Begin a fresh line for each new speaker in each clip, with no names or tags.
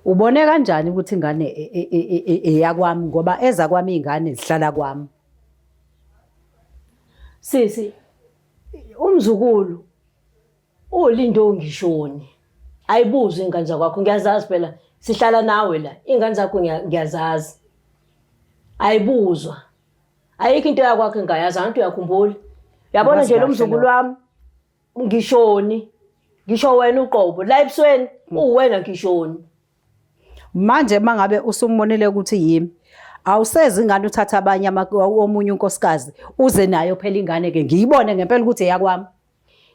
Ubone kanjani ukuthi ingane eyakwami ngoba eza kwami iy'ngane zihlala kwami?
Sisi, umzukulu ulindo ngishoni. Ayibuzwe ingane zakwakho, ngiyazazi phela sihlala nawe la. Ingane zakho ngiyazazi. Ayibuzwa. Ayikho into yakwakho engayazi, angithi uyakhumbula. Yabona nje lo mzukulu wami ngishoni. Ngisho wena uqobo la ebusweni uwena ngishoni.
Manje mangabe usumbonile ukuthi yimi awusezi ingane uthatha abanye omunye unkosikazi uze nayo phela ingane ke ngiyibone ngempela ukuthi eyakwami.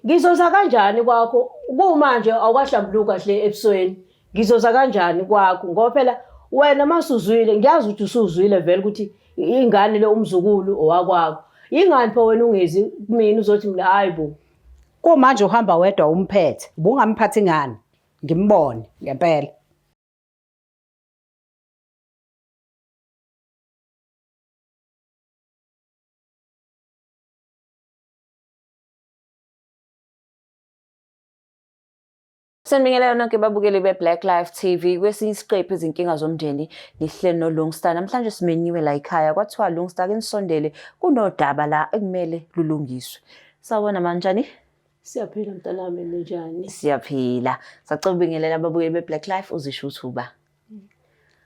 Ngizoza kanjani kwakho kumanje awukahlambuluki kahle ebusweni ngizoza kanjani kwakho ngoba phela wena masuzwile ngiyazi ukuthi usuzwile vele ukuthi ingane le umzukulu owakwakho yingani pho wena ungezi kumina uzothi mina hayi bo
Kumanje uhamba wedwa umphethe ubungamphathi ngani ngimbone ngempela.
Sanibingelela nonke babukeli be-Black Life TV. Kwesinye isiqephu izinkinga zomndeni nihleli noLungstar. Namhlanje simenyiwe la ekhaya kwathiwa Lungstar ke nisondele kunodaba la ekumele lulungiswe. Sawubona manjani?
Siyaphila mntanami ninjani?
Siyaphila. Sacela ubingelela ababukeli be-Black Life uzisho ukuthi uba.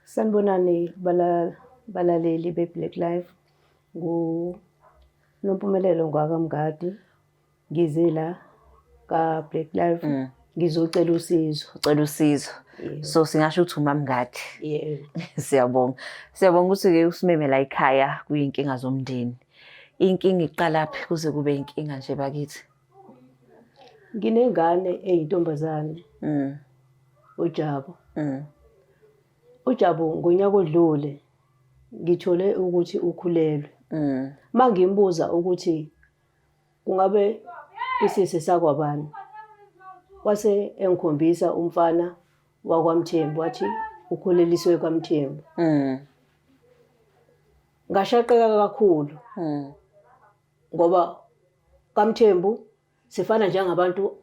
Sanibonani balaleli be-Black Life. Ngu Nompumelelo ngwakaMngadi. Ngize la ka-Black Life ngizocela usizo.
Ucela usizo. So singasho ukuthi uMaMngadi.
Yebo.
Siyabonga. Siyabonga ukuthi-ke usimeme la ekhaya kuyinkinga zomndeni. Inkinga iqalaphi kuze kube inkinga nje bakithi?
Nginengane eyintombazane. UJabu. UJabu ngonyaka odlule ngithole ukuthi ukhulelwe. Mangimbuza ukuthi kungabe isisi sakwabani, wase engikhombisa umfana wakwaMthembu wathi ukhuleliswe kwaMthembu. Ngashaqeka kakhulu ngoba kaMthembu sifana njengabantu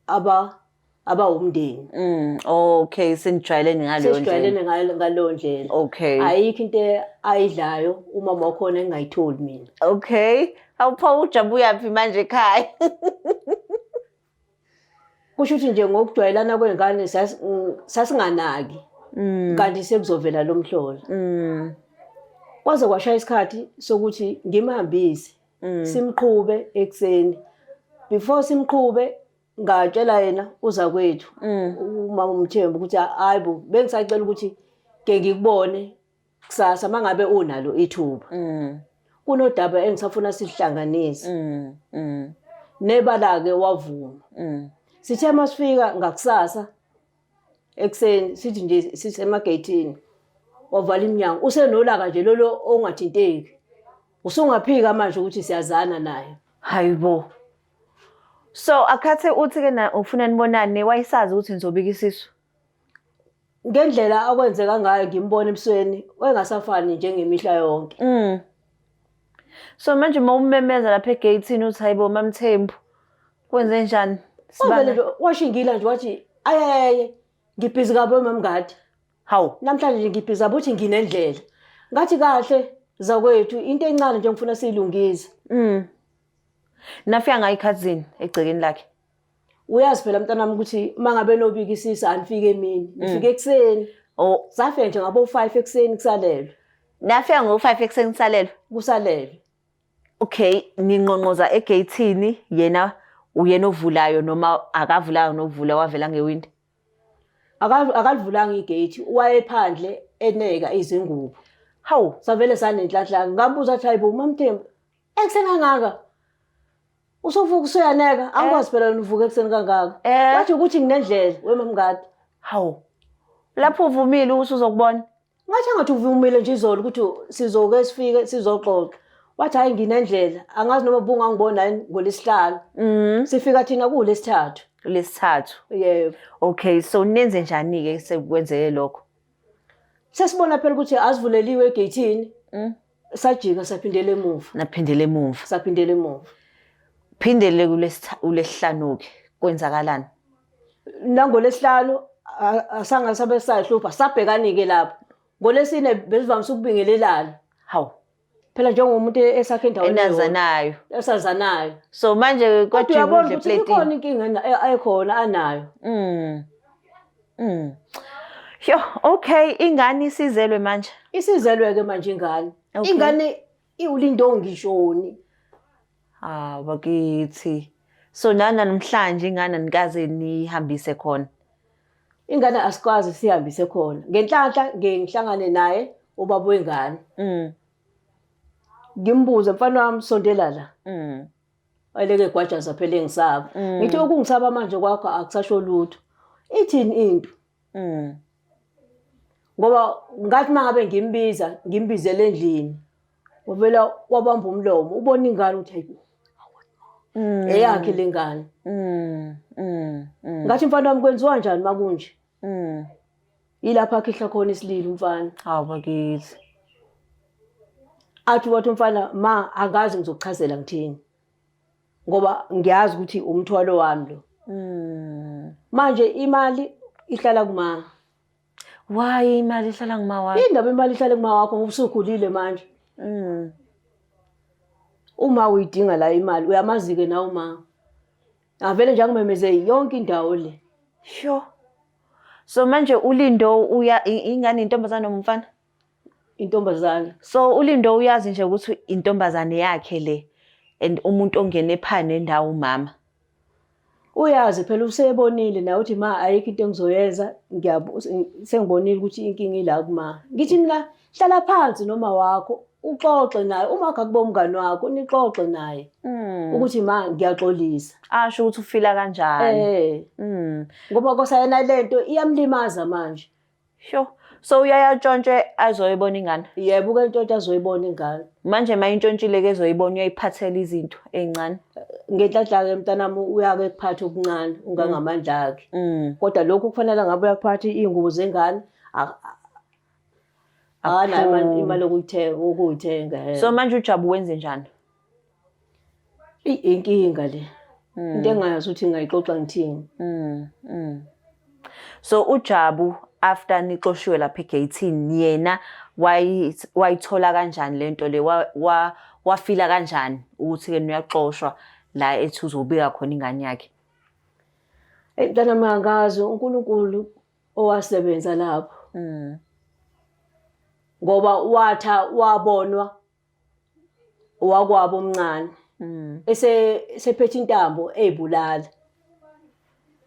aba abawumndeni.
Okay, senijwayelene ngaleyo ndlela.
Sesijwayelene ngaleyo ndlela.
Okay.
Ayikho into ayidlayo umama wakhona engingayitholi mina.
Okay. Awupho ujabu uyaphi manje ekhaya?
Kusho ukuthi nje ngokujwayelana kwey'ngane sasinganaki. Kanti sekuzovela lo mhlola. Kwaze kwashaya isikhathi sokuthi ngimhambise. Simqhube ekuseni. Before simqhube ngatshela yena uza kwethu umama uMthembu ukuthi hayi bo bengisacela ukuthi ke ngikubone kusasa mangabe unalo ithuba. Kunodaba engisafuna sihlanganise. Nebala ke wavuma. Sithe masifika ngakusasa ekuseni sithi nje sisemageyithini wavala iminyango usenolaka nje lolo ongathinteki. Usungaphika manje ukuthi siyazana naye.
Hayibo. So akhathe uthi ke na ufuna nibonane wayesazi ukuthi nizobika isisu.
Ngendlela akwenzeka ngayo ngimbona ebusweni wayengasafani njengemihla yonke.
So manje uma umemeza lapha egeyithini uthi hayibo MaMthembu kwenze njani?
Wavele nje washingila nje wathi ayayay ngibhizi kabi MaMngadi.
Hawu.
Namhlanje nje ngibhizi kabi uthi nginendlela. Ngathi kahle zakwethu into encane nje ngifuna siyilungise.
Nafika ngayo ikhazini egcekeni lakhe.
Uyazi phela mntanami ukuthi uma ngabe nobikisisa anifike emini, nifike ekuseni.
Oh.
Safika nje ngabo 5 ekuseni kusalelwe.
Nafika ngo 5 ekuseni kusalelwe?
Kusalelwe.
Okay, ninqonqoza egeyithini yena uyena ovulayo noma akavulayo nokuvula wavela ngewindi?
Akalivulanga igate, wayephandle eneka izingubo.
Hawu.
Savele sanenhlanhla. Ngambuza athi hayibo MaMthembu ekuseni kangaka. Usuvuka usuyaneka, angikwazi phela uvuka ekuseni kangaka. Wathi ukuthi nginendlela weMaMngadi.
Hawu. Lapho uvumile ukuthi uzokubona?
Ngathi angathi uvumile nje izolo ukuthi sizoke sifike sizoxoxa. Wathi hayi nginendlela, angazi noma ubungangibona yini ngolesihlanu. Sifika thina kulesithathu.
Lesithathu.
Yebo.
Okay, so nenze njani ke sekukwenzeke lokho?
Sesibona phela ukuthi azivuleliwe egeyithini. Sajika saphindela emuva.
Naphindela emuva.
Saphindela emuva.
Phindele kulesihlanu ke kwenzakalani?
Nangolesihlanu Asange sabe sayihlupha, sabhekani-ke lapho. Ngolesine besivamise ukubingelelana.
Hawu.
Phela njengomuntu esakhe endaweni eyodwa,
Enazanayo.
esazanayo.
So manje
Kodwa
kodwa
uyabona
ukudla
ukuthi
epletini.
ikhona inkinga ekhona anayo.
Yo, okay, ingane isizelwe manje.
Isizelwe-ke manje ingane.
Okay.
Ingane iwulindo ngishoni.
Ah, bakithi. So nana namhlanje ingane nikaze nihambise khona.
Ingane asikwazi sihambise khona. Ngenhlanhla ngeke ngihlangane naye ubaba wengane. Ngimbuze, mfana wami, sondela la. Ayileke egwajaza phela engisaba. Ngithi ukungisaba manje kwakho akusasho lutho. Ithini into? Ngoba ngathi mangabe ngimbiza, ngimbizele endlini. Wavela wabamba umlomo, ubona ingane ukuthi hayibo. Eyakhe lengane. Ngathi mfana wami kwenziwa kanjani makunje? Yilapha akhihla khona isililo umfana.
Hawu bakithi.
Athi wathi umfana, ma angazi ngizokuchazela ngithini. Ngoba ngiyazi ukuthi umthwalo wami lo. Manje imali ihlala kuma.
Why imali ihlala kuma wakho?
Indaba imali ihlala kuma wakho ngoba usukhulile manje. Uma uyidinga la imali uyamazi ke nawe uma. Avele nje angimemeze yonke indawo le.
Sure. So manje uLindo uya ingane intombazane noma umfana?
Intombazane.
So uLindo uyazi nje ukuthi intombazane yakhe le and umuntu ongene pha nendawo umama.
Uyazi phela usebonile nawe ukuthi ma ayikho into engizoyenza, sengibonile ukuthi inkinga ila kuma. Ngithi mina hlala phansi noma wakho uxoxe naye, uma wakho akuba umngani wakho nixoxe naye ukuthi ma ngiyaxolisa.
Asho ukuthi ufila kanjani.
Ngoba kwasayena lento iyamlimaza manje.
Sure. So uyayantshontshe azoyibona ingane.
Yebo, ke intshontshe azoyibona ingane.
Manje uma intshontshile ke ezoyibona uyayiphathela izinto ezincane.
Ngenhlanhla ke mntanami uyake kuphatha okuncane ungangamandla akhe. Kodwa lokhu kufanele ngabe uyakuphatha izingubo zengane. Akanayo imali ukuyithenga.
So manje uJabu wenze njani?
Inkinga le. Into engayazi ukuthi ngayixoxa ngithini.
So uJabu after nixoshiwe lapha egate-ini yena wayithola kanjani lento le, wafila kanjani ukuthi ke uyaxoshwa la ethi uzobika khona ingane yakhe?
Hey mntana angazi, uNkulunkulu owasebenza lapho. Ngoba watha wabonwa wakwabo omncane. Esephethe intambo eyibulala.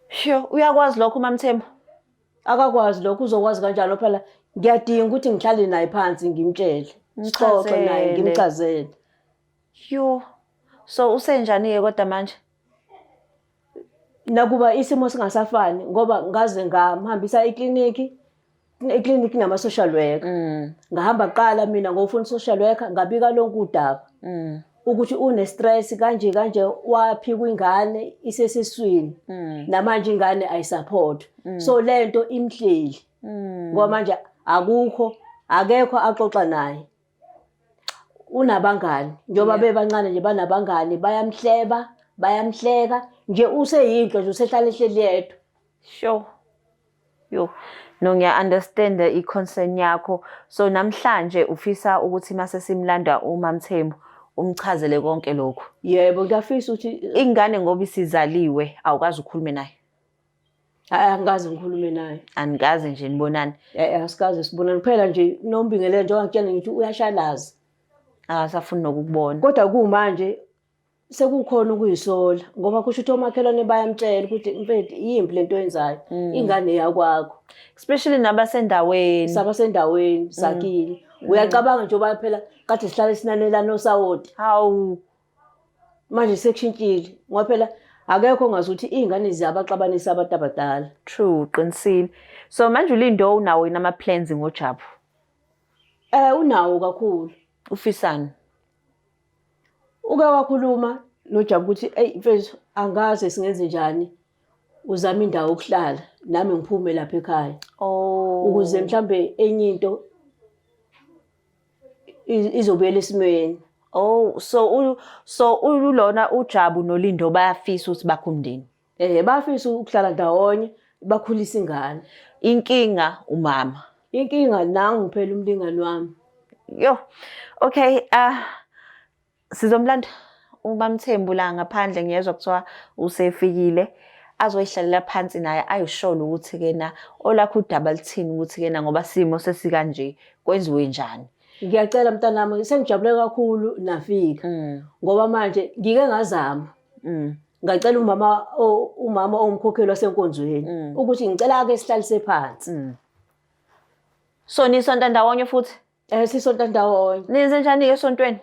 Sure, uyakwazi lokho MaMthembu?
Akakwazi lokho, uzokwazi kanjani phela? Ngiyadinga ukuthi ngihlale naye phansi ngimtshele. Sixoxe naye ngimchazele.
Yo. So usenjani ke kodwa manje?
Nakuba isimo singasafani ngoba ngaze ngamhambisa ekliniki, ekliniki nama social worker. Ngahamba kuqala mina ngofuna social worker, ngabika lonke udaba. Ukuthi une stress kanje kanje, waphikwa ingane isesiswini. Namanje ingane ayisupport. So lento imhleli. Ngoba manje akukho, akekho axoxa naye. Unabangani njengoba bebancane nje banabangani, bayamhleba, bayamhleka nje, useyinto nje usehlala ehleli yedwa.
Sure. Yo. No, ngiya understand i concern yakho. So namhlanje ufisa ukuthi mase simlanda uMaMthembu umchazele konke lokho.
Yebo, ngiyafisa ukuthi
ingane ngoba isizaliwe awukazi ukukhulume naye.
Hayi, angikaze ngikhulume naye.
Anikaze nje nibonane?
Asikaze sibonane kuphela nje nombingelele njengoba ngitshela ngithi uyashalaza.
Akasafuni nokukubona.
Kodwa kumanje sekukhona ukuyisola ngoba kusho ukuthi omakhelwane bayamtshela ukuthi mfethu yimbi lento oyenzayo, ingane yakwakho.
Especially nabasendaweni.
Sabasendaweni sakini. Uyacabanga njengoba phela kade sihlale sinanelana osawoti.
Hawu.
Manje sekushintshile ngoba phela akekho ongazi ukuthi iy'ngane ziyabaxabanisa abantu abadala.
True, uqinisile. So manje uLindo unawo yini ama-plans ngoJabu?
Unawo kakhulu.
Ufisani?
Uke wakhuluma noJabu ukuthi eyi mfethu angaze singenze njani, uzame indawo yokuhlala nami ngiphume lapha ekhaya. Ukuze mhlambe enye into izobuyela esimweni.
Oh, so ulona uJabu noLindo bayafisa ukuthi bakhe umndeni.
Bafisa ukuhlala ndawonye. Bakhulisa ingane.
Inkinga umama.
Inkinga nangu phela umlingani wami.
Yo. Okay, sizomlanda uMamthembu la ngaphandle, ngiyezwa kuthiwa usefikile, azoyihlalela phansi naye ayisholo ukuthi kena olakho udaba lithini, ukuthi kena ngoba simo sesikanje kwenziwe njani.
Ngiyacela mntanami, sengijabule kakhulu nafika. Ngoba manje ngike ngazama. Ngacela umama owumkhokheli wasenkonzweni ukuthi ngicela ake sihlalise phansi.
So nisonta ndawonye futhi?
Sisonta ndawonye.
Nenze njani-ke esontweni?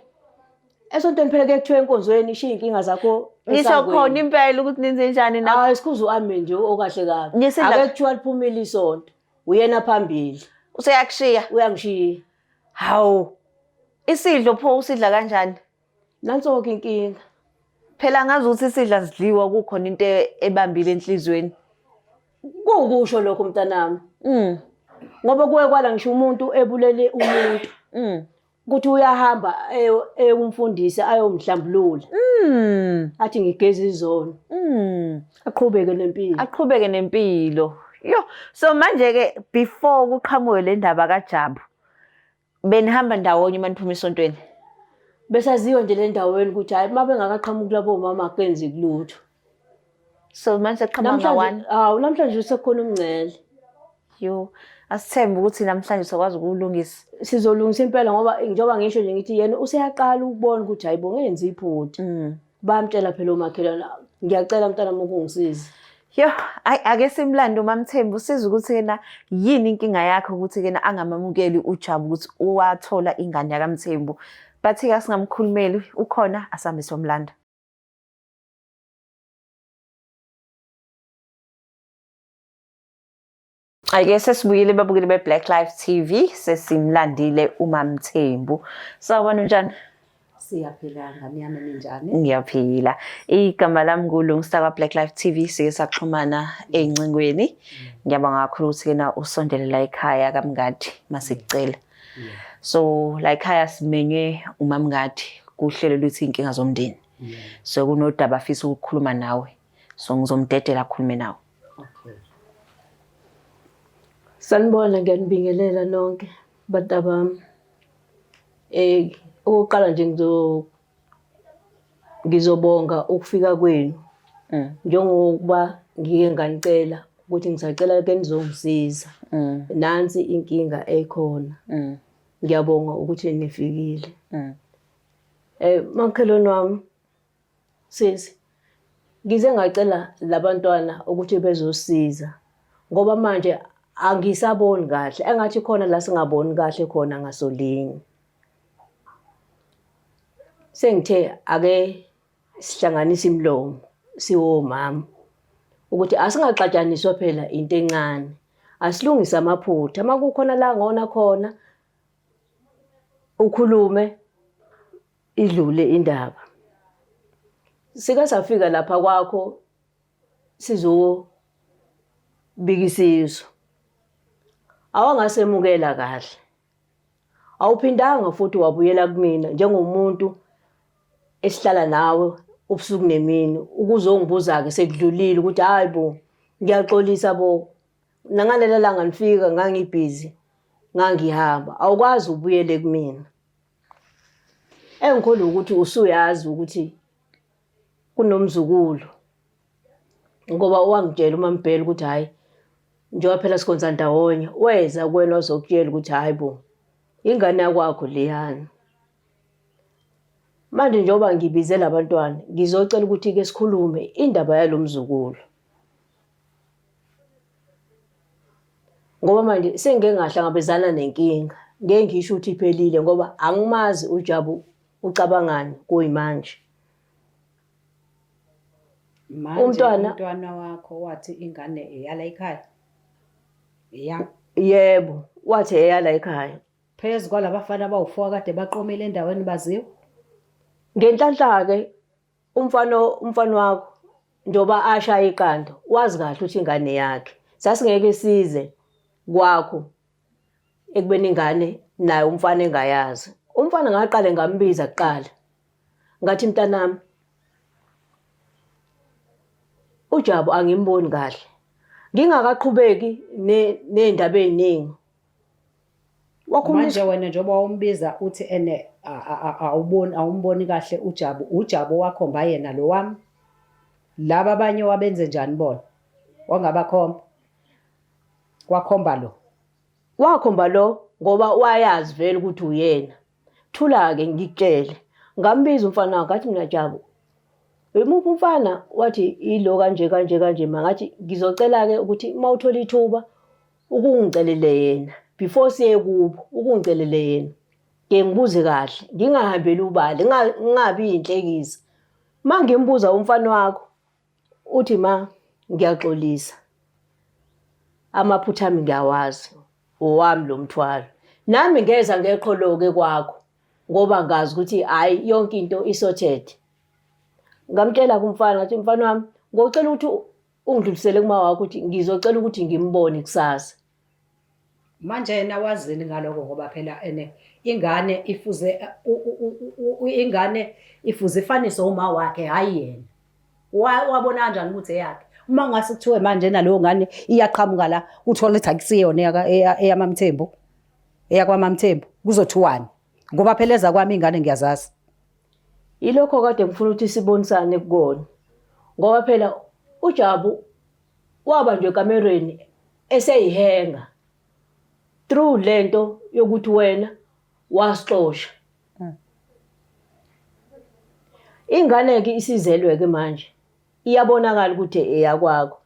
Esontweni phela kuye kuthiwa enkonzweni ishiya iy'nkinga zakho
Ngisho
esangweni.
khona impela ukuthi nenze njani na?
Hayi, sikhuza u-amen nje okahle kabi.
Nisidla-
Ake kuthiwa liphumile isonto. Uyena phambili.
Useyakushiya?
Uyangishiya.
Hawu. Isidlo pho usidla kanjani?
Nanso-ke inkinga.
Phela ngazi ukuthi isidla sidliwa kukhona into ebambile enhliziyweni.
Kuwukusho lokho mntanami. Ngoba kuye kwala ngisho umuntu ebulele umuntu. Ukuthi uyahamba eyokumfundisa ayomhlambulula. Athi ngigeza izono. Aqhubeke nempilo.
Aqhubeke nempilo. Yo, so manje ke before kuqhamuke le ndaba kaJabu, benihamba ndawonye uma niphuma esontweni?
Besaziwa nje le ndaweni ukuthi hayi, uma bengakaqhamuki labo mama akenzeki lutho.
So manje sekuqhamuka
Namhlanje
ngawane?
Hawu, namhlanje sekukhona umngcele.
Yo, asithembe ukuthi namhlanje sokwazi ukulungisa.
Sizolungisa impela, ngoba njengoba ngisho nje ngithi yena useyaqala ukubona ukuthi hayi bo, ngenza iphutha. Bayamtshela phela omakhelwane, ngiyacela mntanami ukungisiza.
Yo, ayi ake simlande uMamthembu, siza ukuthi yena yini inkinga yakhe ukuthi yena angamamukeli uJabu ukuthi uwathola ingane yakaMthembu. Bathi ke singamkhulumeli, ukhona, asambe somlanda. Ake sesibuyile babukeli be-Black Life TV, sesimlandile uMamthembu. Sawubona, unjani?
Siyaphila ngane yami, ninjani?
Ngiyaphila. Igama lami nguLungsta kwa-Black Life TV, sike saxhumana ey'ncingweni. Ngiyabonga kakhulu ukuthi kena usondele la ekhaya kaMngadi masikucela. So la ekhaya simenywe uMamngadi kuhlelo lwethu iy'nkinga zomndeni. So kunodaba afisa ukukhuluma nawe. So ngizomdedela akhulume nawe.
Okay.
Sanibona, ngiyanibingelela nonke bantabami. Okokuqala nje ngizobonga ukufika kwenu. Njengokuba ngike nganicela ukuthi ngisacela ke nizongisiza. Nansi inkinga ekhona. Ngiyabonga ukuthi nifikile. Makhelwane wami, sisi, ngize ngacela labantwana ukuthi bezosiza ngoba manje angisaboni kahle, engathi khona la singaboni kahle khona ngasolinye. Sengithe ake sihlanganise imilomo siwomama ukuthi asingaxatshaniswa phela into encane, asilungise amaphutha uma kukhona la ngona khona, ukhulume idlule indaba. Sike safika lapha kwakho sizobika isizwe, awangasemukela kahle, awuphindanga futhi wabuyela kumina njengomuntu esihlala nawe ubusuku nemini ukuzongibuza-ke sekudlulile ukuthi hayi bo, ngiyaxolisa bo, nangalela langa nifika ngangibhizi, ngangihamba, awukwazi ubuyele kumina. Engikholwa ukuthi usuyazi ukuthi kunomzukulu, ngoba wangitshela uMaMbhele ukuthi hhayi, njengoba phela sikhonza ndawonye, weza kuwena wazokutshela ukuthi hhayi bo, ingane yakwakho leyana. Manje njengoba ngibize labantwana, ngizocela ukuthi-ke sikhulume indaba yalo mzukulu. Ngoba manje sengike ngahlangabezana nenkinga, ngeke ngisho ukuthi iphelile ngoba angimazi uJabu ucabangani kuyimanje.
Manje
Umntwana-
umntwana wakho wathi ingane eyala ekhaya. Eya.
Yebo, wathi eyala ekhaya.
Phezu kwalabafana abawu-4 kade baqomile endaweni baziwa.
Ngenhlanhla-ke umfana wakho njengoba ashaya iqanda, wazi kahle ukuthi ingane yakhe. Sasingeke size kwakho ekubeni ingane naye umfana engayazi. Umfana ngaqale ngambiza kuqala. Ngathi mntanami, uJabu angimboni kahle. Ngingakaqhubeki ney'ndaba ey'ningi. Wakhuluma
Manje wena njengoba wawumbiza uthi ene awuboni awumboni kahle uJabu, uJabu wakhomba yena lo wami. Laba abanye wabenze njani bona? Wangabakhomba. Wakhomba lo.
Wakhomba lo ngoba wayazi vele ukuthi uyena. Thula-ke ngikutshele. Ngambiza umfana wakhe ngathi mina Jabu, imuphi umfana? Wathi ilo kanje kanje kanje ma ngathi ngizocela-ke ukuthi uma uthola ithuba ukungicelele yena before siye kubo ukungicelele yena. Ke ngibuze kahle ngingahambeli ubali ngingabi yinhlekisa. Uma ngimbuza umfana wakho uthi ma ngiyaxolisa amaphutha ami ngiyawazi owami lo mthwalo nami ngeza ngeqholo-ke kwakho ngoba ngazi ukuthi hhayi yonke into i-sorted ngamtshela kumfana ngathi mfana wami ngocela ukuthi ungidlulisele kuma wakho ukuthi ngizocela ukuthi ngimbone kusasa
Manje yena wazini ngaloko ngoba phela ene ingane ifuze ingane ifuze ifanise uma wakhe hayi yena. Wabona kanjani ukuthi eyakhe? Uma ngase kuthiwe manje naleyo ngane iyaqhamuka la uthola ukuthi akusiyona eyamaMthembu. EyakwaMamthembu kuzothiwani? Ngoba phela eza kwami ingane ngiyazazi.
Yilokho kade ngifuna ukuthi sibonisane kukona. Ngoba phela uJabu wabanjwa ekamerweni eseyihenga through lento yokuthi wena wasixosha. Ingane ke isizelwe ke manje iyabonakala ukuthi eyakwakho.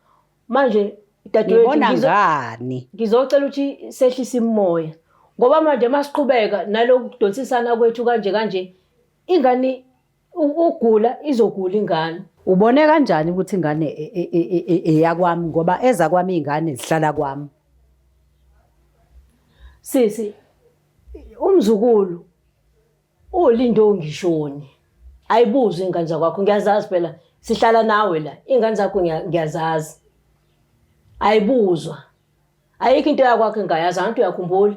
Manje dadewethu
Ngibona ngani?
Ngizocela ukuthi sehlise imimoya ngoba manje masiqhubeka naloku kudonsisana kwethu kanje kanje ingane Ugula izogula ingane.
Ubone kanjani ukuthi ingane eyakwami ngoba eza kwami izingane zihlala kwami.
Sisi umzukulu ulindo ngishoni. Ayibuzwe ingane zakwakho ngiyazazi phela sihlala nawe la ingane zakho ngiyazazi. Ayibuzwa. Ayikho into yakwakho engayazi angithi uyakhumbula.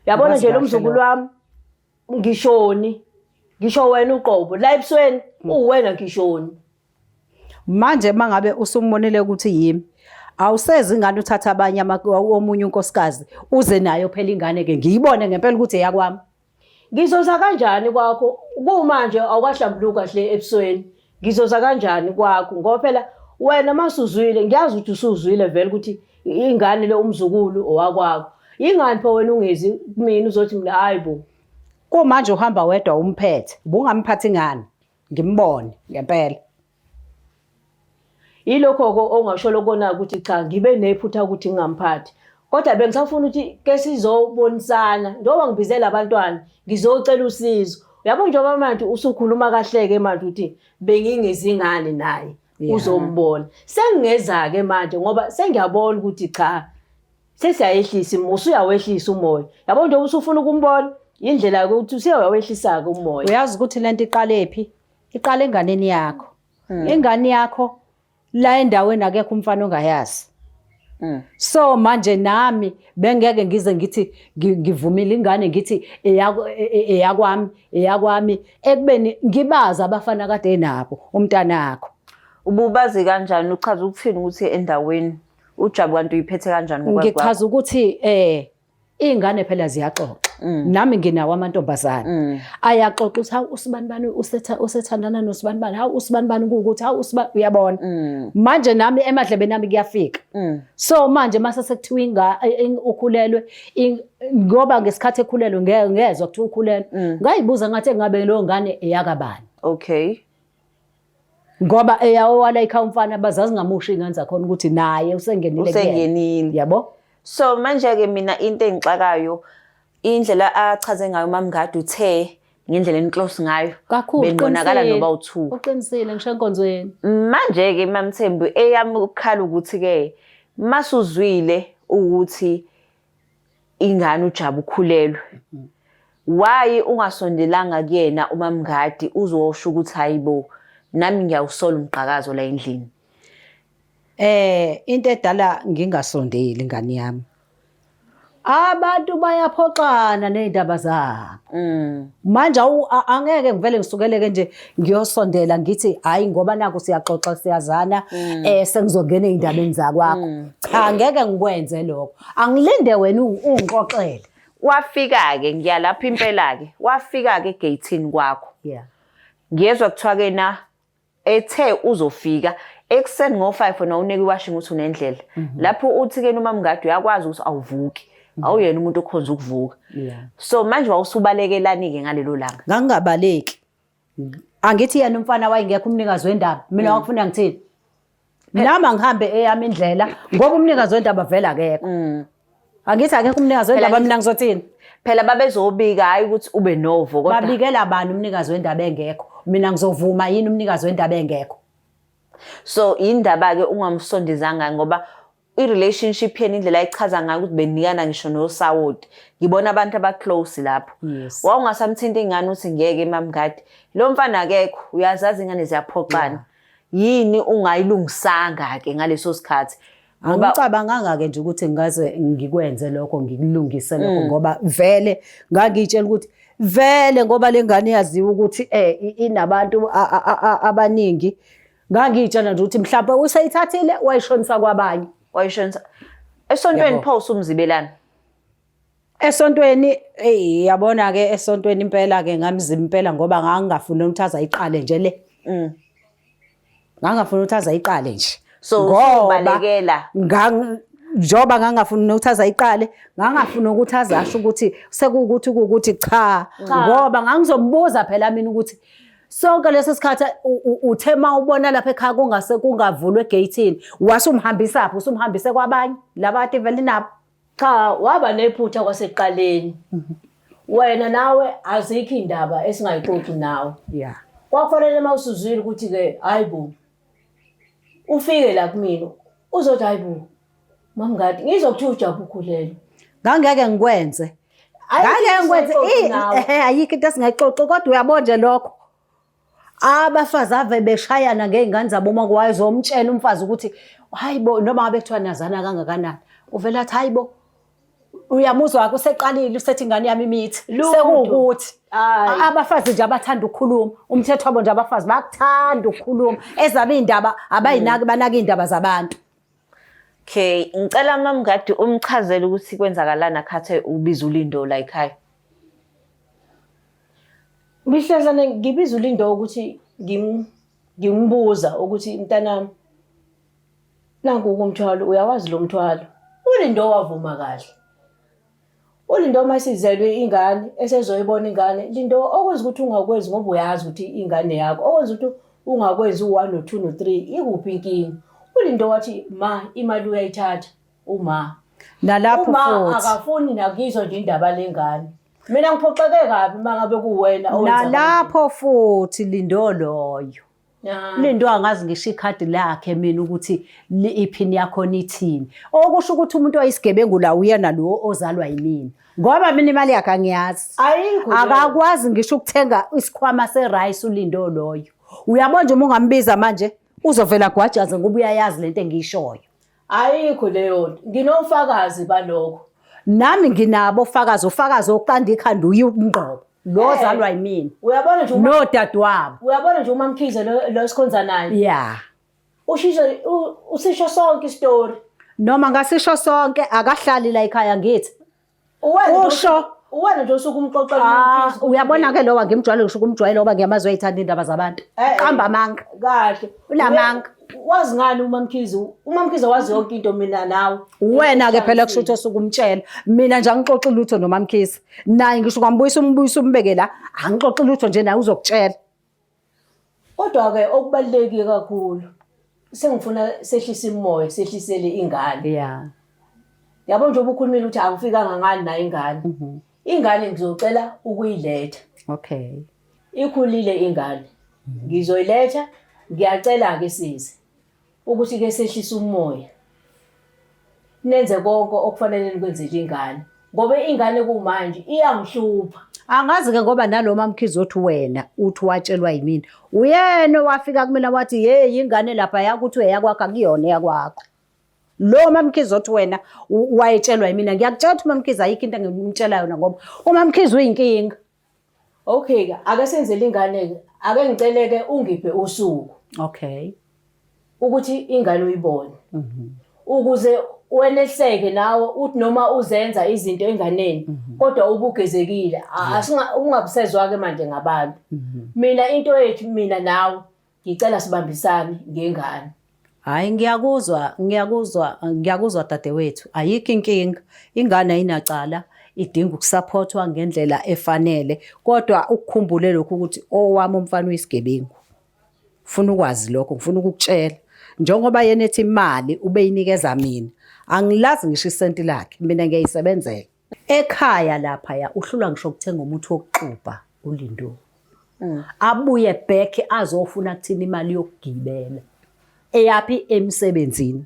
Yabona nje lo mzukulu wami ngishoni ngisho wena uqobo la ebusweni uwena ngishoni
Manje mangabe usumbonile ukuthi yimi awusezi ingane uthatha abanye omunye unkosikazi uze nayo phela ingane ke ngiyibone ngempela ukuthi eyakwami.
Ngizoza kanjani kwakho kumanje awukahlambuluki kahle ebusweni ngizoza kanjani kwakho ngoba phela wena masuzwile ngiyazi ukuthi usuzwile vele ukuthi ingane le umzukulu owakwakho yingani pho wena ungezi kumina uzothi mina hayi bo
Kumanje uhamba wedwa umphethe ubungamphathi ngani ngimbone ngempela.
Yilokho-ke ongasho lokona ukuthi cha ngibe nephutha ukuthi ngingamphathi kodwa bengisafuna ukuthi ke sizobonisana njengoba ngibizela abantwana ngizocela usizo uyabo njengoba manje usukhuluma kahle-ke manje ukuthi bengingezingane naye uzombona sengingeza-ke manje ngoba sengiyabona ukuthi cha sesiyayehlisa usuyawehlisa umoya yabo njengoba usufuna ukumbona indlela yokuthi usuyawehlisa-ke umoya
Uyazi ukuthi lento iqalephi? Iqala enganeni yakho. Ingane yakho la endaweni akekho umfana ongayazi. So manje nami bengeke ngize ngithi ngivumile ingane ngithi eyakwami eyakwami ekubeni ngibazi abafana kade enabo umntanakho.
Ububazi kanjani uchaza ukuthini ukuthi endaweni uJabu kanti uyiphethe kanjani
ngokwazi kwakho? Ngichaza ukuthi iy'ngane phela ziyaxoxa. Nami nginawo amantombazane. Ayaxoxa ukuthi hawu usibanibani usethandana nosibanibani, hawu usibanibani kuwukuthi, hawu usibanibani uyabona. Manje nami emadlebeni ami kuyafika. So manje mase sekuthiwa ukhulelwe ngoba ngesikhathi ekhulelwe ngezwa kuthiwa ukhulelwe. Ngayibuza ngathi engabe leyo ngane eyakabani.
Okay.
Ngoba eyawala ekhaya umfana bazazi ngamusho iy'ngane zakhona ukuthi naye usengenile kuyena.
Usengenile.
Yabo?
So manje-ke mina into engixakayo indlela achaze ngayo uMamngadi uthe ngendlela eniclose ngayo
Kakhulu,
benibonakala
uqinisile.
noba u-two.
Uqinisile ngisho enkonzweni.
Manje-ke MaMthembu eyami ukukhala ukuthi-ke masuzwile ukuthi ingane uJabu ukhulelwe why ungasondelanga kuyena uMamngadi uzosho ukuthi hayibo nami ngiyawusola umgqakazo la endlini.
Into edala ngingasondeli ngani yami. Abantu bayaphoxana nezindaba zabo. Manje angeke ngivele ngisukeleke nje ngiyosondela ngithi hayi ngoba naku siyaxoxa siyazana sengizongena ezindabeni zakwakho. Cha, ngeke ngikwenze lokho. Angilinde wena ungixoxele.
Wafika-ke, ngiyalapha impela-ke, wafika-ke egeyithini kwakho. Ngiyezwa kuthiwa-ke na ethe uzofika ekuseni ngo-5 wena unike iwashing ukuthi unendlela. Lapho uthi-ke noma mngadi uyakwazi ukuthi awuvuki. Awuyena umuntu okhonza ukuvuka. So manje wawusubalekelani-ke ngalelo langa?
Ngangingabaleki. Angithi yena umfana wayengekho umnikazi wendaba. Mina wakufuna ngithini? Nami angihambe eyami indlela ngoba umnikazi wendaba vele akekho. Angithi akekho umnikazi wendaba, mina ngizothini?
Phela babezobika, hayi ukuthi ube novo
kodwa. Babikela bani umnikazi wendaba engekho? Mina ngizovuma yini umnikazi wendaba engekho?
So indaba-ke ungamsondezanga ngoba i-relationship yenu indlela ayichaza ngayo ukuthi benikana ngisho nosawoti. Ngibona abantu aba-close lapho. Wawungasamthinta ingane uthi ngeke mamngadi. Lo mfana akekho, uyazazi ingane ziyaphoxana. Yini ungayilungisanga-ke ngaleso sikhathi?
Ngoba angicabanganga-ke nje ukuthi ngingaze ngikwenze lokho, ngikulungise lokho, ngoba vele ngangiyitshela ukuthi vele ngoba le ngane yaziwa ukuthi inabantu abaningi. Ngangiyitshela nje ukuthi mhlawumbe useyithathile wayishonisa kwabanye.
Wayishonisa esontweni pho usumzibelana?
Esontweni, eyi yabona ke esontweni impela ke ngamzima impela ngoba ngangingafuni ukuthi aze ayiqale nje le. Ngangingafuni ukuthi aze ayiqale nje.
So usubalekela.
Njengoba ngangingafuni ukuthi aze ayiqale, ngangingafuni ukuthi aze asho ukuthi sekuwukuthi kuwukuthi cha, ngoba ngangizombuza phela mina ukuthi sonke leso sikhathi uthe uma ubona lapha ekhaya kungase kungavulwa egeyithini, wase umhambisaphi? Usumhambise kwabanye laba kade vele nabo.
Cha, waba nephutha kwasekuqaleni. Wena nawe azikho indaba esingayixoxi nawe. Kwakufanele uma usuzwile ukuthi-ke hayi bo, ufike la kumina uzothi hayi bo, mamngadi ngizokuthiwa uJabu ukhulelwe.
Ngangeke ngikwenze. Ngangeke ngikwenze. Ayikho into esingayixoxi kodwa uyabona nje lokho. Abafazi ave beshayana ngey'ngane zabo uma wayezomtshela umfazi ukuthi hayi bo, noma ngabe kuthiwa nazana kangakanani, uvele athi hayi bo, uyamuzwa wakho useqalile usethi ingane yami imithi. Sekuwukuthi abafazi nje abathanda ukukhuluma, umthetho wabo nje abafazi bayakuthanda ukukhuluma, ezabo iy'ndaba abayinaki, banaka iy'ndaba zabantu.
Okay, ngicela mamngadi umchazele ukuthi kwenzakalani akhathe ubiza uLindo la ekhaya.
Mihlazane ngibiza uLindo ukuthi ngimbuza ukuthi mntanami nanku umthwalo, uyawazi lo mthwalo. uLindo wavuma kahle. uLindo uma isizelwe ingane esezoyibona ingane, Lindo okwenza ukuthi ungakwenzi ngoba uyazi ukuthi ingane yakho, okwenza ukuthi ungakwenzi u-1 no-2 no-3 ikuphi inkinga? uLindo wathi ma imali uyayithatha uma.
Nalapho
Uma
futhi.
akafuni nakuyizwa nje indaba lengane. Mina ngiphoxeke kabi uma ngabe kuwena owenza kanje.
Nalapho futhi Lindo loyo. Lindo angazi ngisho ikhadi lakhe mina ukuthi iphini yakhona ithini. Okusho ukuthi umuntu oyisigebengu la uyena lo ozalwa yimina. Ngoba mina imali yakhe angiyazi.
Ayikho leyo.
Akakwazi ngisho ukuthenga isikhwama serice uLindo loyo. Uyabona nje uma ungambiza manje uzovela gwajaze ngoba uyayazi lento engiyishoyo.
Ayikho leyo nto. Nginofakazi balokho.
Nami nginabo ofakazi, ufakazi oqanda ikhanda uye umngqobo. Lo ozalwa yimina.
Uyabona nje uma
Nodadewabo.
Uyabona nje uma Mkhize lo sikhonza naye. Ushisho usisho sonke isitori.
Noma ngasisho sonke akahlali la ekhaya ngithi.
Uwena
Usho.
Uwena nje usuke umxoxela uMkhize.
Uyabona ke lo angimjwayele ngisho ukumjwayela ngoba ngiyamazi uyayithanda indaba zabantu. Qamba amanga.
Kahle.
Unamanga.
Wazi ngani uMaMkhize? UMaMkhize wazi yonke into mina nawe.
Wena ke phela kusho ukuthi osuke umtshela. Mina nje angixoxi lutho noMaMkhize. Naye ngisho kwambuyisa umbuyisa umbeke la, angixoxi lutho nje naye uzokutshela.
Kodwa ke okubalulekile kakhulu sengifuna sehlise imoya, sehlisele ingane. Yabo nje ubukhulumile ukuthi angifikanga ngani nayo ingane. Ingane ngizocela ukuyiletha. Ikhulile ingane. Ngizoyiletha, ngiyacela ke sisi ukuthi ke sehlise umoya. Nenze konke okufanele nikwenzele ingane. Ngoba ingane kumanje iyangihlupha.
Angazi ke ngoba nalo MaMkhize othi wena uthi watshelwa yimina. Uyena owafika kumina wathi hey ingane lapha yakuthi uyakwakho akuyona eyakwakho. Lo MaMkhize othi wena wayetshelwa yimina, ngiyakutshela ukuthi uMaMkhize ayikho into engimtshela yona ngoba uMaMkhize uyinkinga.
Okay ke, ake senzele ingane ke. Ake ngicele ke ungiphe usuku.
Okay.
Ukuthi ingane uyibone. Ukuze weneliseke nawe uthi noma uzenza izinto enganeni kodwa ubugezekile. Asinga ungabusezwa ke manje ngabantu. Mina into yethu mina nawe ngicela sibambisane ngengane.
Hayi ngiyakuzwa, ngiyakuzwa, ngiyakuzwa dadewethu. Ayikho inkinga. Ingane ayinacala, idinga ukusaphothwa ngendlela efanele. Kodwa ukukhumbule lokhu ukuthi owami umfana uyisigebengu. Ngifuna ukwazi lokho, ngifuna ukukutshela. Njengoba yena ethi imali ubeyinikeza mina. Angilazi ngisho isenti lakhe, mina ngiyayisebenzela. Ekhaya laphaya uhlulwa ngisho ukuthenga umuthi wokuxubha uLindo. Abuye back azofuna kuthina imali yokugibela. Eyaphi emsebenzini.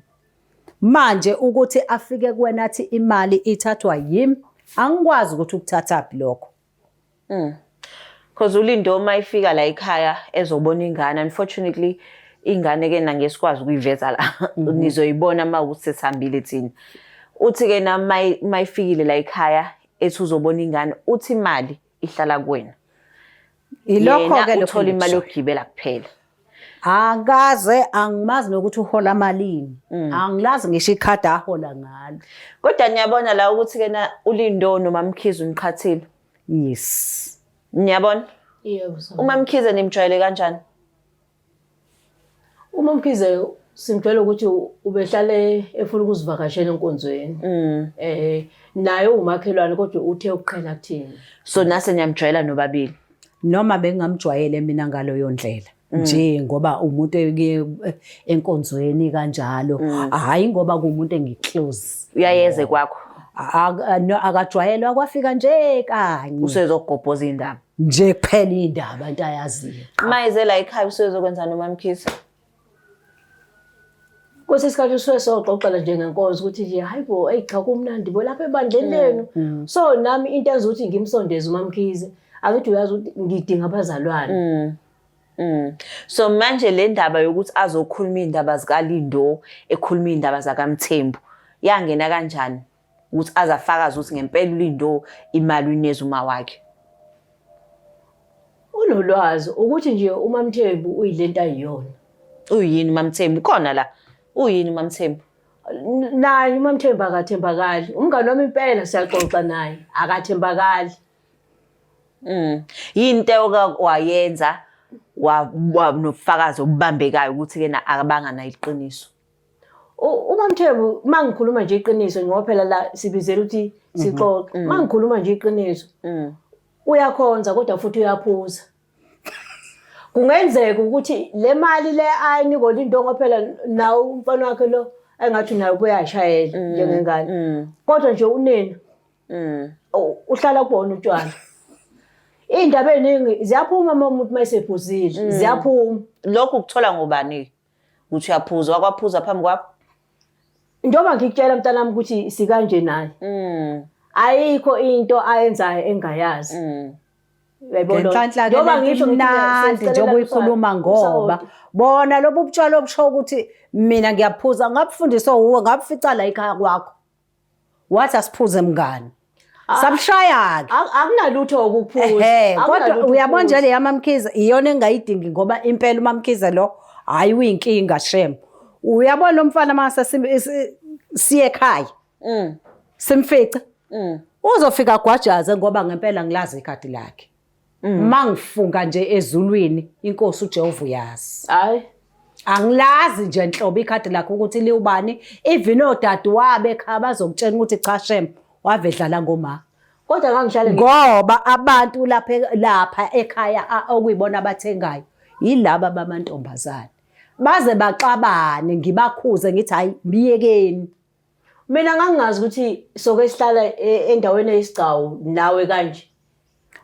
Manje ukuthi afike kuwena athi imali ithathwa yimi, angikwazi ukuthi ukuthathaphi lokho.
Cause uLindo uma ifika la ekhaya ezobona ingane, unfortunately ingane ke na ngesikwazi ukuyiveza la. Nizoyibona uma ukuthi sesihambile thina. Uthi ke na mayifikile la ekhaya ethi uzobona ingane, uthi imali ihlala kuwena.
Ilokho ke
Yena uthola imali yokugibela kuphela.
Akaze angimazi nokuthi uhola malini. Angilazi ngisho ikhadi ahola ngalo.
Kodwa niyabona la ukuthi ke na uLindo noMaMkhize uniqhathile.
Yes.
Niyabona?
Yebo.
UMaMkhize nimjwayele kanjani?
UMaMkhize simjwayele ukuthi ubehlale efuna ukuzivakashela enkonzweni. Naye umakhelwane kodwa uthe ukuqhela kuthina.
So nase niyamjwayela nobabili.
Noma bengingamjwayele mina ngaleyo ndlela. Nje ngoba umuntu ekuye enkonzweni kanjalo, hhayi ngoba kuwumuntu engiclose.
Uyayeze kwakho.
Akajwayelwa kwafika nje kanye.
Usezogobhoza indaba.
Nje kuphela indaba into ayaziyo.
Mayize la ekhaya usezokwenza noMaMkhize.
Kwesinye isikhathi usuke soxoxela nje ngenkonzo ukuthi nje hayi bo, eyi cha kumnandi bo lapha ebandleni lenu. So nami into enza ukuthi ngimsondeze uMaMkhize, angithi uyazi ukuthi ngidinga abazalwane.
So manje le ndaba yokuthi azokhuluma iy'ndaba zikaLindo, ekhuluma iy'ndaba zakaMthembu, yangena kanjani ukuthi azafakaze ukuthi ngempela uLindo imali uyinikeza uma wakhe?
Unolwazi ukuthi nje uMaMthembu uyilento ayiyona.
Uyini uMaMthembu? Ukhona la. Uyini uMaMthembu?
Naye uMaMthembu akathembakali. Umngane wami impela siyaxoxa naye, akathembakali.
Yini into wayenza nobufakazi obubambekayo ukuthi ke na akabanga nayo iqiniso?
UMaMthembu uma ngikhuluma nje iqiniso ngoba phela la sibizela ukuthi sixoxe. Uma ngikhuluma nje iqiniso, uyakhonza kodwa futhi uyaphuza. Kungenzeka ukuthi le mali le ayinikwa uLindo ngoba phela nawo umfana wakhe lo engathi naye uyashayela njengengane. Kodwa nje unina uhlala kubona utshwala. Iy'ndaba ey'ningi ziyaphuma uma umuntu uma esephuzile, ziyaphuma.
Lokhu ukuthola ngobani? Ukuthi uyaphuza, wakwaphuza phambi kwakho?
Njengoba ngikutshela mntanami ukuthi sikanje naye. Ayikho into ayenzayo engayazi. Uyayibona?
Ngenhlanhla ke
Njengoba
lento
ngisho ngithi
imnandi
sesicelela
njengoba uyikhuluma ngoba
usawoti.
bona lobu butshwala obusho ukuthi mina ngiyaphuza ngabufundiswa wuwe ngabufica la ekhaya kwakho. Wathi asiphuze mngani. Samshaya-ke.
Akunalutho ukuphuza.
Ehhe, kodwa
Akunalutho
uyabona nje
ukuphuza.
le yaMaMkhize iyona engayidingi ngoba impela uMaMkhize lo hayi uyinkinga shem. Uyabona lo mfana mase siye ekhaya. Simfice. Uzofika agwajaze ngoba ngempela ngilazi ikhadi lakhe. Mangifunga nje ezulwini inkosi uJehova uyazi.
Hayi.
Angilazi nje nhlobo ikhadi lakhe ukuthi liwubani, even odadewabo ekhaya bazokutshela ukuthi cha shem wave edlala ngoma.
Kodwa ngangihlale
ngoba abantu lapha lapha ekhaya okuyibona abathengayo yilaba bamantombazane. Baze baxabane ngibakhuze ngithi hayi miyekeni.
Mina ngangingazi ukuthi soke sihlala endaweni eyisigcawu nawe kanje.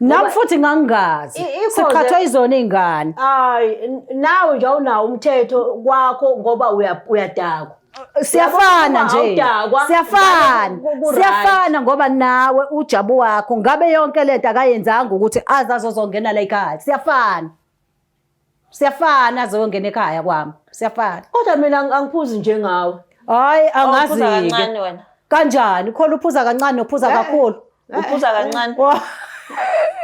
Nami futhi ngangingazi. Siqhathwa izona izingane.
Hayi, nawe nje awunawo umthetho kwakho ngoba uyadakwa.
Siyafana nje.
Awudakwa.
Siyafana.
Ku-right.
Siyafana ngoba nawe ujabu wakho ngabe yonke lento akayenzanga ukuthi aze azozongena la ekhaya. Siyafana. Siyafana azongena ekhaya kwami. Siyafana.
Kodwa mina angiphuzi njengawe.
Hayi
Awuphuza
angazi-ke.
kancane wena.
Kanjani? Khona uphuza kancane nophuza kakhulu.
Uphuza kancane.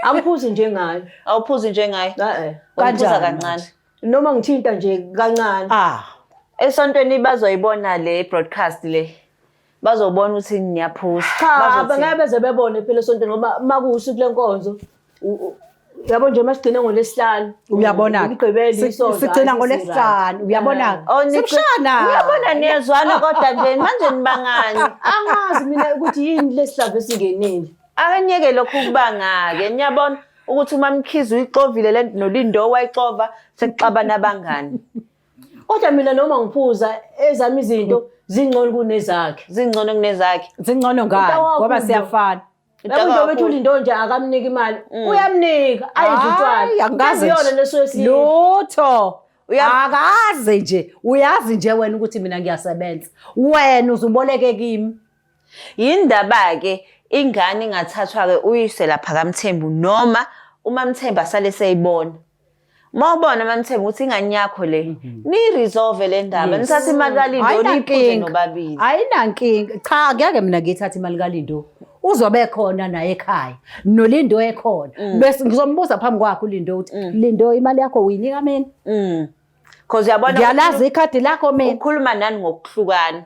Angiphuzi njengayo.
Awuphuzi njengaye.
Eh.
Uphuza
Kanjani
kancane.
Noma ngithinta nje kancane.
Ah.
Esontweni bazoyibona le broadcast le. Bazobona ukuthi niyaphuza.
Cha,
Bazothi-
abangeke beze bebone phela esontweni ngoba makuwusuku lenkonzo yabo nje masigcine ngolesihlanu.
Uyabona-ke.
Umgqibelo isonto.
Sigcina
hayi,
ngolesihlanu, uyabona-ke.
Oh,
Simshana.
Uyabona niyezwana kodwa nje manje nibangani.
Angazi mina ukuthi yini lesihlava esingenile.
Ake niyeke lokhu kubanga-ke niyabona ukuthi uMamkhize uyixovile le nto noLindo wayixova sekuxabana abangani.
Kodwa mina noma ngiphuza ezami izinto zingcono kunezakhe.
Zingcono kunezakhe.
Zingcono ngani?
Utawakho
Ngoba
lo.
siyafana.
Yabo nje bethi uLindo nje akamnika imali. Uyamnika ayidle utshwala.
Hayi, angikaze
Iyona
nje.
leso esiyi.
Lutho. Akaze nje. Uyazi nje wena ukuthi mina ngiyasebenza. Wena uzuboleke kimi.
Yindaba-ke ingane ingathathwa-ke uyise lapha kaMthembu noma uMaMthembu asale seyibona. Uma ubona MaMthembu ukuthi ingane yakho le, niyiresolve le ndaba, nithathe imali kaLindo niyiphuze nobabili.
Ayinankinga. Cha, ngeke mina ngiyithathe imali kaLindo. Uzobe khona naye ekhaya. NoLindo ekhona. Bese ngizombuza phambi kwakhe uLindo ukuthi Lindo imali yakho uyinika mina?
Cause uyabona
Ngiyalazi ikhadi lakho mina.
ukhuluma nani ngokuhlukana.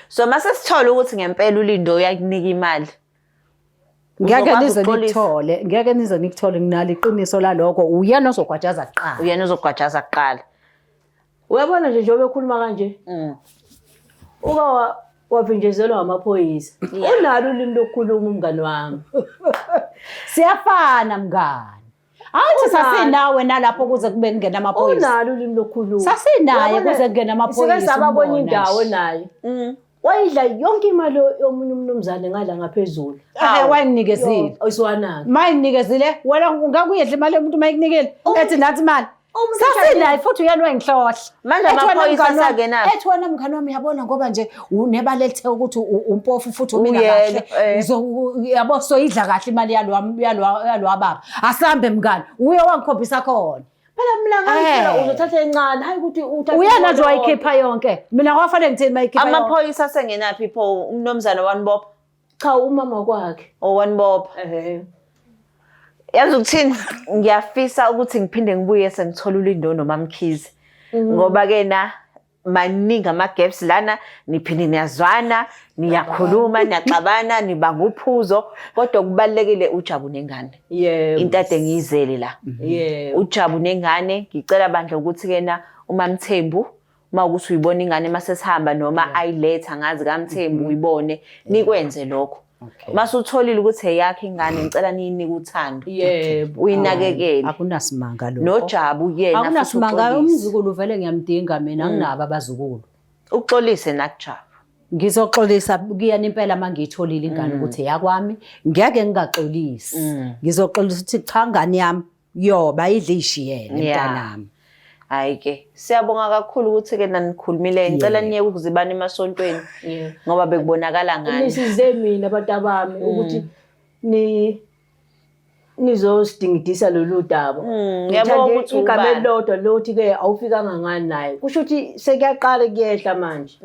So mase sithola ukuthi ngempela uLindo uyakunika imali.
Ngeke
Uzokwazi
nize
ukuxolisa.
nikuthole, ngeke nize nikuthole nginalo iqiniso lalokho. Uyena ozogwajaza kuqala.
Uyena ozogwajaza kuqala.
Uyabona nje njengoba ekhuluma kanje. Uka wavinjezelwa amaphoyisa. Unalo ulimi lokukhuluma umngani wami.
Siyafana mngani. Awuthi
Unalo.
sasinawe nalapho kuze kube kungena amaphoyisa.
Unalo ulimi lokukhuluma.
Sasinaye
Uyabona,
kuze kungena amaphoyisa.
Sike saba kwenye
umbona
indawo
nje.
naye. Wayidla yonke imali yomunye umnumzane ngala ngaphezulu.
Ehe, wayenginikezile.
Isiwanaka.
Mayinginikezile wena ungakuyedla imali yomuntu mayikunikele. Ethi nathi imali.
Umuntu
Sasinaye futhi uyena wayengihlohla.
Manje
Ethi wena
amaphoyisa
mngani wami-
asangenaphi?
Ethi wena mngani wami uyabona ngoba nje unebala elithe ukuthi umpofu futhi umina
Uyena,
kahle.
eh.
Yabo soyidla kahle imali yalwa baba. Asambe mngani. Uye wangikhombisa khona.
Phela mina ngangitshela
Eh.
uzothatha encane, hayi ukuthi uthatha
Uyena
imali
nje
yonke.
wayikhipha yonke. Mina kwafanele ngithini mayikhipha yonke.
Amaphoyisa asengenaphi pho umnumzane wanibopha
Cha umama kwakhe.
owanibopha.
Ehhe.
Yazi ukuthini ngiyafisa ukuthi ngiphinde ngibuye sengithola uLindo noMamkhize. Ngoba ke na maningi ama-gaps lana niphinde niyazwana niyakhuluma niyaxabana nibanga uphuzo kodwa kubalulekile uJabu nengane.
Yebo.
Into ade ngiyizele la.
Yebo.
uJabu nengane ngicela bandla ukuthi kena uMamthembu uma ukuthi uyibona ingane mase sihamba noma ayiletha ngazi kaMthembu uyibone nikwenze lokho. Mase utholile ukuthi eyakhe ingane ngicela niyinike uthando.
Yebo.
Uyinakekele.
Akunasimanga lokho.
NoJabu yena futhi
Akunasimanga
uxolise.
umzukulu vele ngiyamdinga mina anginabo abazukulu.
Uxolise nakuJabu.
Ngizoxolisa kuyena impela uma ngiyitholile ingane ukuthi eyakwami ngeke ngingaxolisi. Ngizoxolisa ukuthi cha ngane yami yoba idle ishiyele
Yeah.
mntanami.
Hayi ke siyabonga kakhulu ukuthi ke nanikhulumile ngicela niyeke ukuzibana emasontweni
Yeah.
ngoba bekubonakala ngani.
Nisize mina abantu abami ukuthi ni nizosidingidisa lolu daba.
Ngiyabonga
Ngithande
ukuthi
igama
ubani.
elilodwa lothi ke awufikanga ngani naye. Kusho ukuthi sekuyaqala kuyehla manje.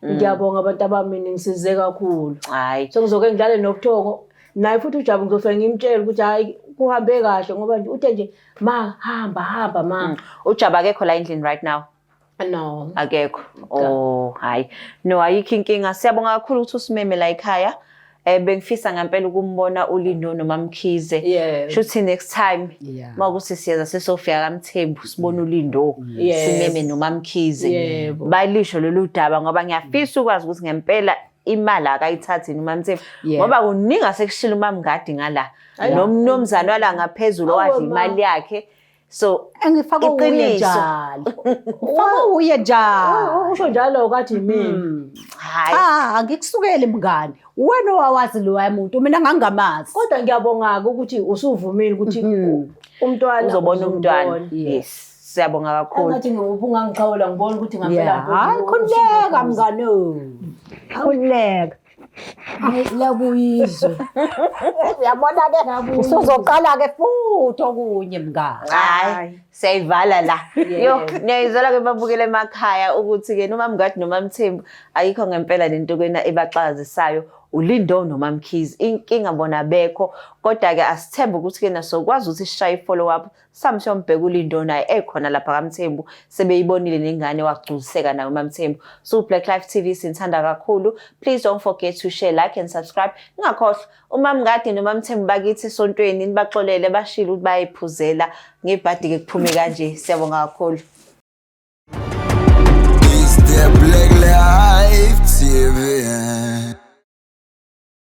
Ngiyabonga abantu abami ningisize kakhulu.
Hayi.
Sengizoke ngidlale nobuthongo naye futhi uJabu ngizofike ngimtshele ukuthi hayi kuhambe kahle ngoba nje uthe nje ma hamba hamba ma.
uJabu akekho la endlini right now.
No.
Akekho. Oh, hayi. No, ayikho inkinga. Siyabonga kakhulu ukuthi usimeme la ekhaya. Bengifisa ngempela ukumbona uLindo noMamkhize.
Yeah.
Shuthi next time
Yeah.
makuthi siyeza sesofika kaMthembu sibone uLindo
Yes.
simeme noMamkhize.
Yebo.
Balisho lolu daba ngoba ngiyafisa ukwazi ukuthi ngempela imali akayithathi uMamthembu
Yeah.
ngoba kuningi asekushilo uMamngadi ngala nomnumzane wala ngaphezulu
Awe,
owadla
ma.
imali yakhe. So
Engifaka uye
Iqiniso.
njalo. Ngifaka uye njalo.
Usho njalo kathi mina.
hayi
Cha, angikusukeli mngani. Wena owawazi loya muntu mina ngangingamazi.
Kodwa ngiyabonga ke ukuthi usuvumile ukuthi umntwana
uzobona umntwana.
uzombona.
Yes. Siyabonga kakhulu.
Engathi ubungangixhawula ngibona ukuthi ngampela
Yeah, hayi khululeka mngani. Khululeka.
Hayi lakuyizwe.
Uyabona ke usuzoqala ke futhi okunye mngani.
Hayi, siyayivala la. Yo, niyayizwela ke babukele emakhaya ukuthi ke noma Mngadi noma Mthembu ayikho ngempela lento kwena ebaxazisayo uLindo noma Mkhize. Inkinga bona bekho kodwa ke asithembe ukuthi ke nasokwazi ukuthi sishaye follow up Samsho siyombheka uLindo naye ekhona lapha kaMthembu sebeyibonile nengane wagculiseka naye uMaMthembu. So Black Life TV sinithanda kakhulu. Please don't forget to share, like and subscribe. Ningakhohlwa uMaMngadi noMaMthembu bakithi esontweni nibaxolele bashilo ukuthi bayayiphuzela ngebhadi ke kuphume kanje. Siyabonga kakhulu.
It's the Black Life.